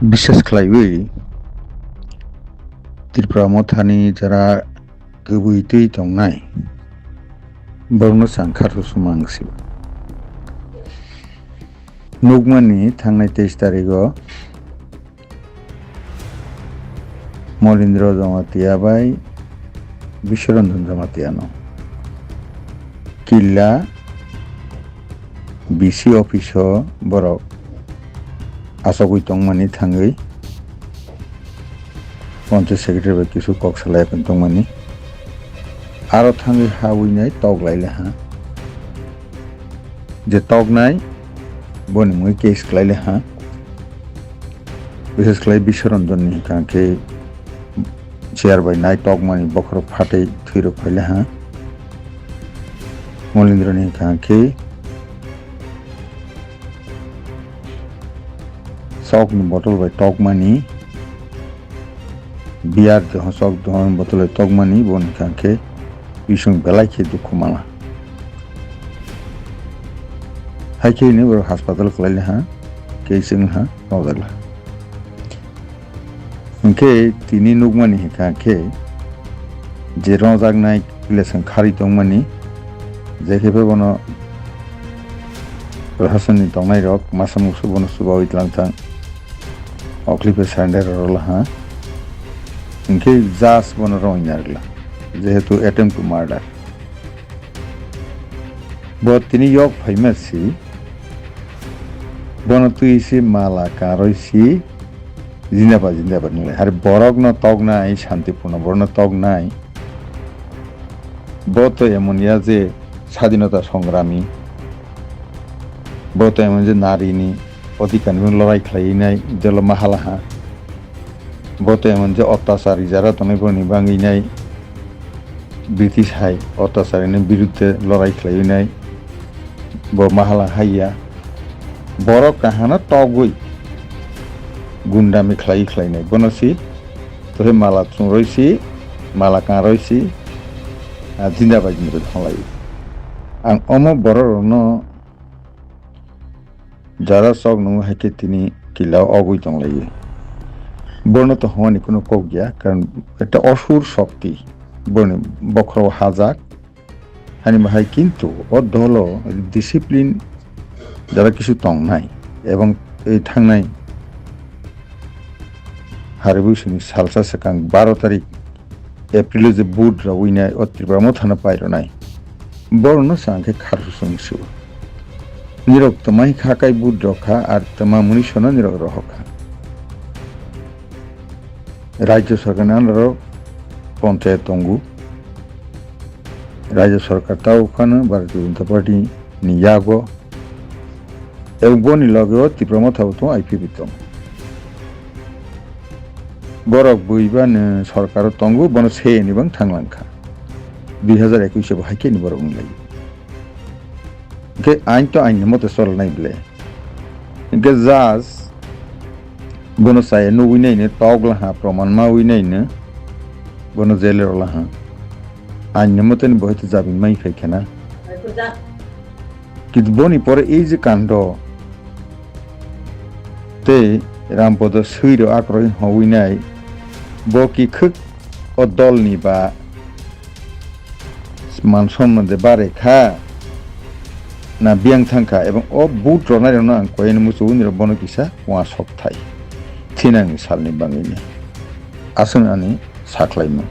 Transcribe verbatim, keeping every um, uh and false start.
Biswas khlaiwi Tripura mothani jara kwbwi twi tongnai borokno chwng kharsu sumang si nukmani thangnai teis tarigo Molindra Jamatia bai Biswaranjan Jamatia no killa B C office o borok achogwi tongmani thangwi panchayat secretary bai kisu kok salai tongmani aro thangwi ha winai tok laile ha. Je toknai boni mui case khlaile ha. Biswas khlai Biswaranjan ni hwnkha khe chair bai nai tokmani bokhorok phatwi thwirok phaile ha. Molindra ni hwnkha khe sok ni bottle bai tokmani. Beer de hosok dohon bottle tokmani boni hwnkha khe bising belai khe dukhu mala. Hai khe ni borok hospital kwlaile ha, kei chwng ha, nokjakla. Hinkhe tini nukmani hwnkha khe je rwjaknai kile chwng kharwi tongmani, je khe bono Prasasonni tongnairok masa musu bono chubaui tlang tang. Oklipe surrender rwla ha. Hinkhe judge bono rwngya rwla. Jehetu attempt to murder. Bo tini yok phaima si. Bono twi si mala karwi si. Jindabad, jindabad nunglai. Hari borokno toknai, santipurno borokno toknai. Bo to emon ya je sadinota songrami. Bo to emon je narini odhikarni lorai khlainai jelo mahalaha. Bo to emon je ottachari jara tongnai borokni bangwinai British hai ottacharni birudde lorai khlainai bo mahala haiya. Borok kahano togwi gundami khlai khlainai. Bono si Tei mala chungroi si, mala kangroi si, ah, jinda bai jinda bai thanglaio. Ang omo borok rokno jara chok nungo hai khe tini kila o ogwi tonglaio. Bono to hwnani kuno kok ya, karon ekta osur shokti boni bokhoro hajak. Hani bahai kintu o dolo discipline jara kisu tongnai ebong ei thangnai hari buisini salsa swkang baro tarik April o je vote rwinai o Tripura mothano paironai borokno chwng khe kharsu chwng sio. Nirok twmai kha kai vote rokha ar twma muni sono nirok rohokha. Rajya Sarkarni under o ponchayat tongo. Rajya Sarkar tao phano Bharatiya Janata Party ni yago. Ebong boni loge o Tipra Motha bo tongo, I P P tongo. Borok buiba ni sarkar o tongo, bono seyani bang thanglang kha. Dui hazar ekush o bo hai khe ni borok wng lai. Hingke ain to ain ni mote chol nai ble. Hingke judge bono chaya nugui nai no, tok laha, proman ma ui nai no, bono jail o laha. Ain ni mote ni bo hai to jabin mai phai khe na. Kintu boni pore ei je kando tei Rampodo sui rok akroi hogui nai, bo ki khwk o dol ni ba man somman de bare kha na biyang thang kha, ebong o vote ronai rok no ang koi ani muchung uni rok bono kisa uansok thai thinang ni sal ni bangwi ni aswk ani saklaimung.